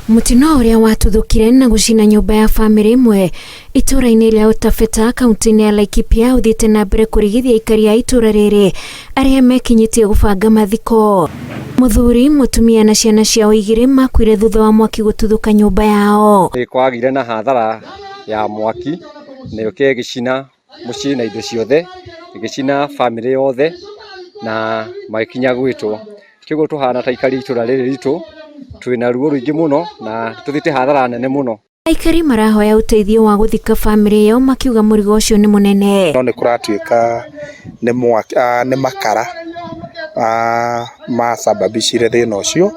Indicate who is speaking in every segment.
Speaker 1: Mũtino ũrĩa watuthũkire na gũcina nyũmba ya bamĩrĩ ĩmwe itũũra-inĩ rĩa Utafeta kaunti-inĩ ya Laikipia ũthiĩte na mbere kũrigithia aikari a itũũra rĩrĩ arĩa mekinyĩtie gũbanga mathiko. Mũthuri, mũtumia na ciana ciao igĩrĩ makuire thutha wa mwaki gũtuthũka nyũmba yao.
Speaker 2: Nĩ kwagire na hathara ya mwaki na ĩũke ĩgĩcina mũciĩ na indo ciothe, ĩgĩcina bamĩrĩ yothe na magĩkinya gwĩtwo. Kĩguo tũhana ta aikari a itũra rĩrĩ ritũ twĩna ruo rũingĩ mũno na tũthiĩte hathara nene mũno.
Speaker 1: Aikari marahoya ũteithio wa gũthika bamĩrĩ ĩyo makiuga mũrigo ũcio nĩ mũnene.
Speaker 3: No nĩ kũratuĩka nĩ mwaki, nĩ makara macababicire thĩna ũcio.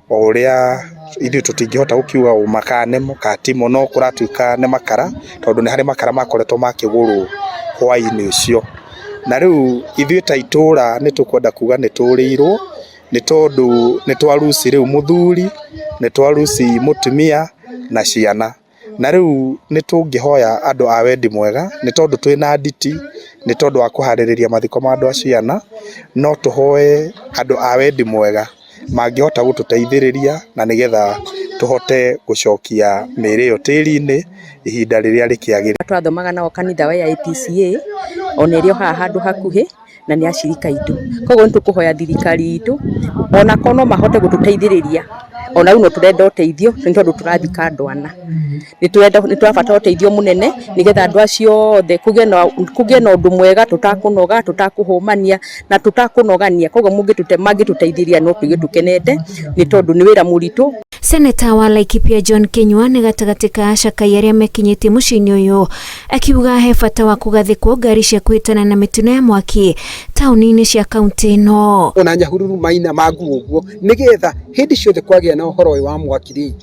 Speaker 3: O ũrĩa ithuĩ tũtingĩhota gũkiuga ũma kana nĩmo kana timo, no kũratuĩka nĩ makara, tondũ nĩ harĩ makara makoretwo makĩgũrwo hwainĩ ũcio. Na rĩu ithuĩ ta itũra nĩ tũkwenda kuga nĩ tũrĩirwo, nĩ tondũ nĩ twa lose rĩu mũthuri, nĩ twa lose mũtumia na ciana. Na rĩu nĩ tũngĩhoya andũ a wendi mwega, nĩ tondũ twĩna nditi, nĩ tondũ wa kũharĩrĩria mathiko ma andũ acio ana, no tũhoe andũ a wendi mwega mangĩhota gũtũteithĩrĩria na nĩgetha tũhote gũcokia mĩĩrĩ ĩyo tĩri-inĩ ihinda rĩrĩa rĩkĩagĩrĩire.
Speaker 4: Twathomaga nao kanitha wa AIPCA ona ĩrĩ o haha handũ hakuhĩ na nĩ acirika aitũ. Koguo nĩ tũkũhoya thirikari itũ ona korwo no mahote gũtũteithĩrĩria ona rĩu no tũrenda ũteithio nĩ tondũ tũrathika andũ ana. Nĩ tũrabatara ũteithio mũnene nĩgetha andũ acio othe kũgĩe na ũndũ mwega tũtakũnoga, tũtakũhũmania na tũtakũnogania. Koguo mangĩtũteithĩrĩria no tũigue tũkenete nĩ tondũ nĩ wĩra mũritũ.
Speaker 1: Seneta wa Laikipia John Kinyua nĩ gatagatĩ ka acakai arĩa mekinyĩtie mũciĩ-inĩ ũyũ akiuga he bata wa kũgathĩkwo ngari cia kũhĩtana na mĩtino ya mwaki taũni-inĩ cia kaunti ĩno.
Speaker 5: Ona Nyahururu maina ma nguo ũguo nĩgetha hĩndĩ ciothe kwagĩa na ũhoro ũyũ wa mwaki rĩ,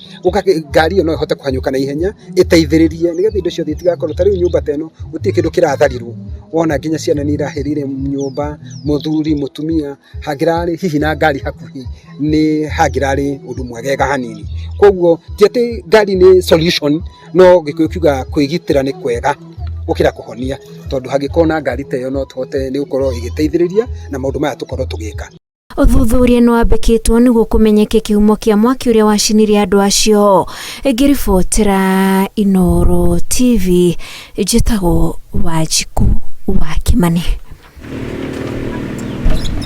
Speaker 5: ngari ĩyo no ĩhote kũhanyũka na ihenya ĩteithĩrĩrie nĩgetha indo ciothe itigakorwo ta rĩu nyũmba ta ĩno gũtirĩ kĩndũ kĩratharirwo, wona nginya ciana nĩ irahĩrĩire nyũmba, mũthuri, mũtumia, hangĩrarĩ hihi na ngari hakuhĩ nĩ hangĩrarĩ ũndũ mwegega hanini. Koguo ti atĩ ngari nĩ solution no Gĩkũyũ kiugaga kwĩgitĩra nĩ kwega gũkĩra kũhonia, tondũ hangĩkorwo na ngari ta ĩyo no tũhote nĩ gũkorwo ĩgĩteithĩrĩria na maũndũ maya tũkorwo tũgĩka.
Speaker 1: Ũthuthuria nĩ wambĩkĩtwo nĩguo kũmenyeke kĩhumo kĩa mwaki ũrĩa wacinire andũ acio. Ngĩribotera Inooro TV, njĩtagwo Wanjikũ wa Kĩmani.